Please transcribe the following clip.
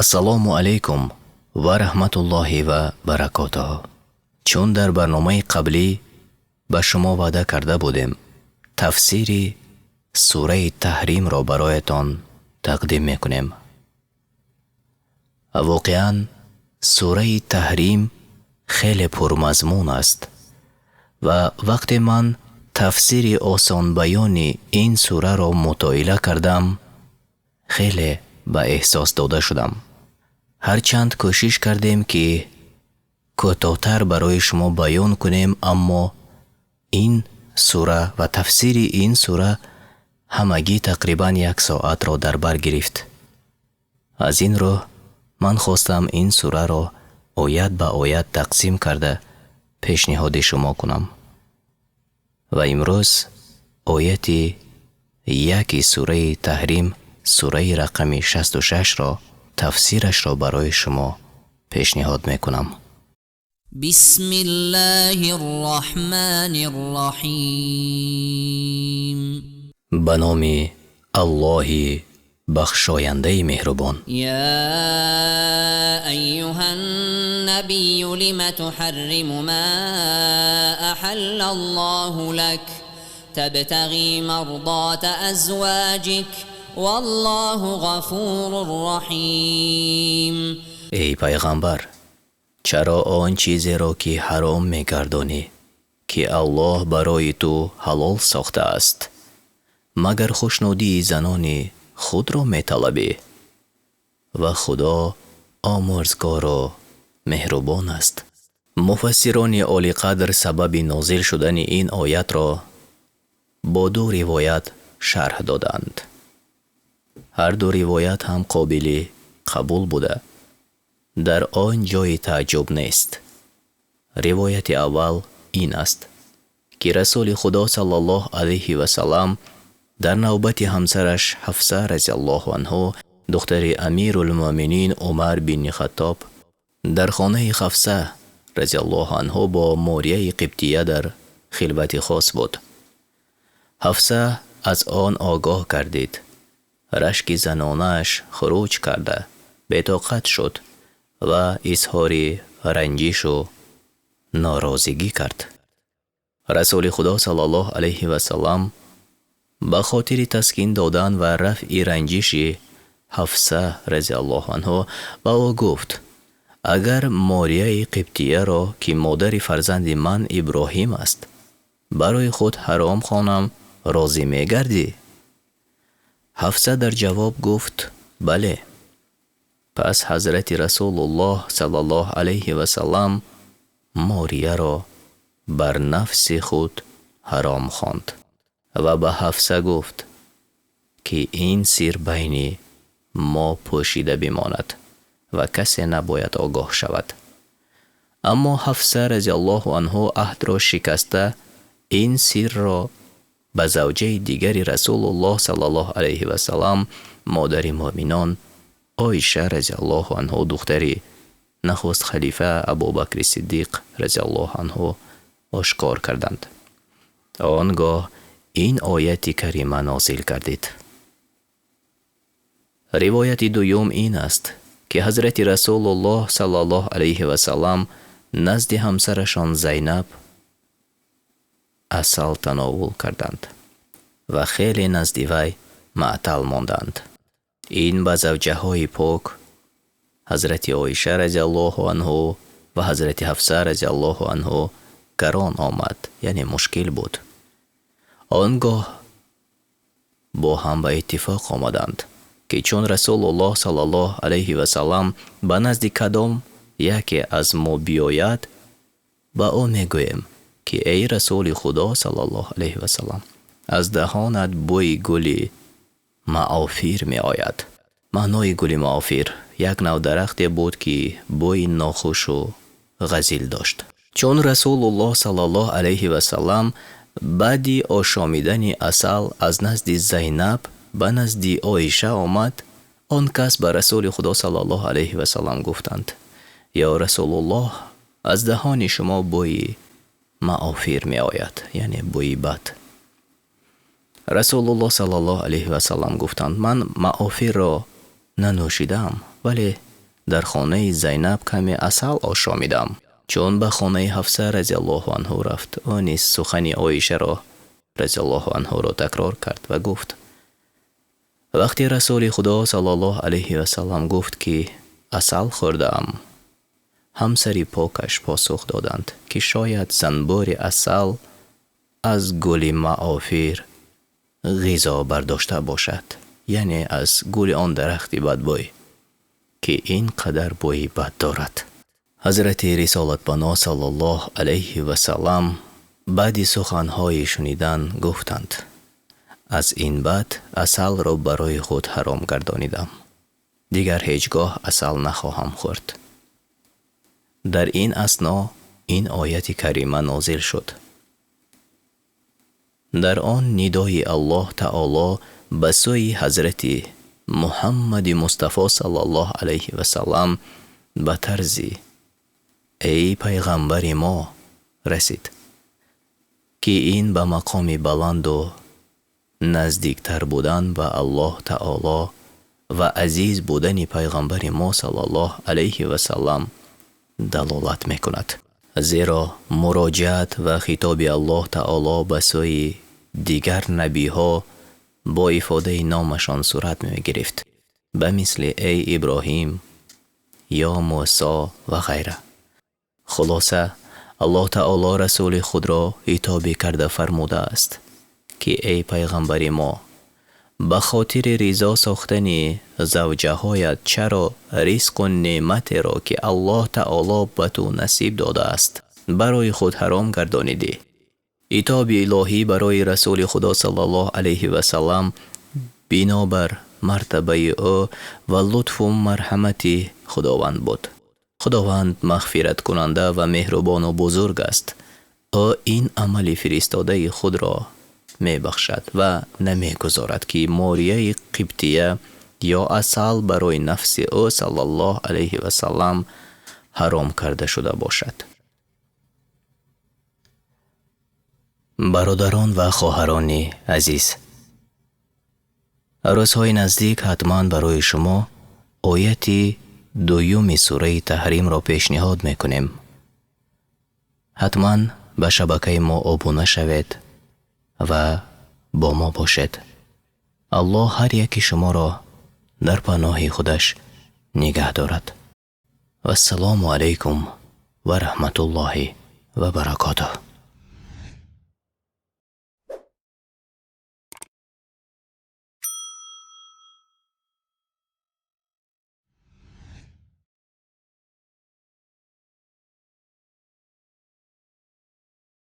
Ассалому алайкум ва раҳматуллоҳи ва баракотуҳ. Чун дар барномаи қаблӣ ба шумо ваъда карда будем, тафсири сураи Таҳримро барояттон тақдим мекунем. Воқеан сураи Таҳрим хеле пурмазмун аст ва вақте ман тафсири осони баёни ин сураро мутолиа кардам, хеле ба эҳсос дода шудам. Ҳарчанд кӯшиш кардем, ки кӯтоҳтар барои шумо баён кунем, аммо ин сура ва тафсири ин сура ҳамагӣ тақрибан як соатро дар бар гирифт. Аз ин рӯ ман хостам ин сураро оят ба оят тақсим карда пешниҳоди шумо кунам. Ва имрӯз ояти яки сураи Таҳрим, сураи рақами 66-ро тафсирашро барои шумо пешниҳод мекунам. Бисмиллоҳир-раҳмонир-раҳим. Ба номи Аллоҳи бахшояндаи меҳрубон. Я айюҳан-набийю лима туҳарриму ма аҳаллаллоҳу лак табтағӣ марзота азвоҷик валлоҳу ғафурур раҳим. Эй паёмбар, чаро он чизеро ки ҳаром мегардонӣ, ки Аллоҳ барои ту ҳалол сохтааст, магар хушнудии занони худро металабӣ? Ва Худо омӯрзгор ва меҳрубон аст. Муфассирони олиқадр сабаби нозил шудани ин оятро бо ду ривоят шарҳ додаанд. Ҳар ду ривоят ҳам қобили қабул буда, дар он ҷои таъҷуб нест. Ривояти аввал ин аст, ки Расули Худо саллаллоҳу алайҳи васаллам дар навбати ҳамсараш Ҳафса разияллоҳу анҳу, духтари Амирулмӯъминин Умар ибни Хаттоб, дар хонаи Ҳафса разияллоҳу анҳу бо Морияи Қибтия дар халвати хос буд. Ҳафса аз он огоҳ гардид. Рашки занонааш хуруҷ карда, бетоқат шуд ва изҳори ранҷиш ва норозигӣ кард. Расули Худо саллаллоҳу алайҳи васаллам ба хотири таскин додан ва рафъи ранҷиши Ҳафса разияллоҳу анҳу ба ӯ гуфт: агар Морияи Қибтияро, ки модари фарзанди ман Иброҳим аст, барои худ ҳаром хонам, розӣ мегардӣ? Ҳафса дар ҷавоб гуфт: бале. Пас Ҳазрати Расулуллоҳ саллаллоҳу алайҳи васаллам Морияро бар нафси худ ҳаром хонд ва ба Ҳафса гуфт, ки ин сир байни мо пӯшида бимонад ва касе набояд огоҳ шавад. Аммо Ҳафса разияллоҳу анҳу аҳдро шикаста ин сирро ба завҷаи дигари Расулуллоҳ саллаллоҳу алайҳи васаллам, модари мӯъминон Оиша разияллоҳу анҳу, духтари нахуст халифа Абӯбакри Сиддиқ разияллоҳу анҳу ошкор карданд. Он гоҳ ин ояти карима нозил гардид. Ривояти дуюм ин аст, ки Ҳазрати Расулуллоҳ саллаллоҳу алайҳи васаллам назди ҳамсарашон Зайнаб асал тановул карданд ва хеле назди вай маътал монданд. Ин ба завҷаҳои пок Ҳазрати Оиша разияллоҳу анҳу ва Ҳазрати Ҳафса разияллоҳу анҳу гарон омад, яъне мушкил буд. Он гоҳ бо ҳам ба иттифоқ омаданд, ки чун Расулуллоҳ саллаллоҳу алайҳи васаллам ба назди кадом яке аз мо биёяд, ба ӯ мегӯем, ки эй Расули Худо саллаллоҳу алайҳи васаллам, аз даҳонат бӯи гули маофир меояд. Маънои гули маофир як нав дарахте буд, ки бӯи нохуш ва ғазил дошт. Чун Расулуллоҳ саллаллоҳу алайҳи васаллам баъди ошомидани асал аз назди Зайнаб ба назди Оиша омад, он кас ба Расули Худо саллаллоҳу алайҳи васаллам гуфтанд: ё Расулуллоҳ, аз даҳони шумо бӯи маофир меояд, яъне бӯи бад. Расулуллоҳ саллаллоҳу алайҳи васаллам гуфтанд: ман маофирро нанӯшидаам, вале Дар хонаи Зайнаб каме асал ошомидам. Чун ба хонаи Ҳафса разияллоҳу анҳу рафт, ӯ низ сухани Оишаро разияллоҳу анҳуро такрор кард ва гуфт: вақте Расули Худо саллаллоҳу алайҳи васаллам гуфт, ки асал хӯрдаам, ҳамсари покаш посух доданд, ки шояд занбӯри асал аз гули маофир ғизо бардошта бошад, яъне аз гули он дарахти бадбӯй, ки ин қадар бӯи бад дорад. Ҳазрати Рисолатпаноҳ саллаллоҳу алайҳи васаллам баъди суханҳои шунидан гуфтанд: аз ин бад асалро барои худ ҳаром гардонидам. Дигар ҳеҷ гоҳ асал нахоҳам хӯрд. Дар ин асно ин ояти карима нозил шуд. Дар он нидои Аллоҳ таоло ба сӯи ҳазрати Муҳаммади Мустафо саллаллоҳу алайҳи васаллам ба тарзи эй пайғамбари мо расид, ки ин ба мақоми баланду наздиктар будан ба Аллоҳ таоло ва азиз будани пайғамбари мо саллаллоҳу алайҳи васаллам далолат мекунад. Зеро муроҷиат ва хитоби Аллоҳ таоло ба сӯи дигар набиҳо бо ифодаи номашон сурат мегирифт, ба мисли эй Иброҳим ё Мусо ва ғайра. Хулоса, Аллоҳ таоло расули худро ҳитобӣ карда фармудааст, ки эй пайғамбари мо, ба хотири ризо сохтани завҷаҳоят чаро ризқу неъматеро, ки Аллоҳ таоло ба ту насиб додааст, барои худ ҳаром гардонидӣ? Итоби илоҳӣ барои Расули Худо саллаллоҳу алайҳи васаллам бинобар мартабаи ӯ ва лутфу марҳамати Худованд буд. Худованд мағфираткунанда ва меҳрубону бузург аст. Ӯ ин амали фиристодаи худро мебахшад ва намегузорад, ки Морияи Қибтия ё асал барои нафси ӯ саллаллоҳу алайҳи васаллам ҳаром карда шуда бошад. Бародарон ва хоҳарони азиз, рӯзҳои наздик ҳатман барои шумо ояти дуюми сураи Таҳримро пешниҳод мекунем. Ҳатман ба шабакаи мо обуна шавед ва бо мо бошед. Аллоҳ ҳар яки шуморо дар паноҳи худаш нигаҳ дорад. Вассалому алайкум ва раҳматуллоҳи ва баракотуҳ.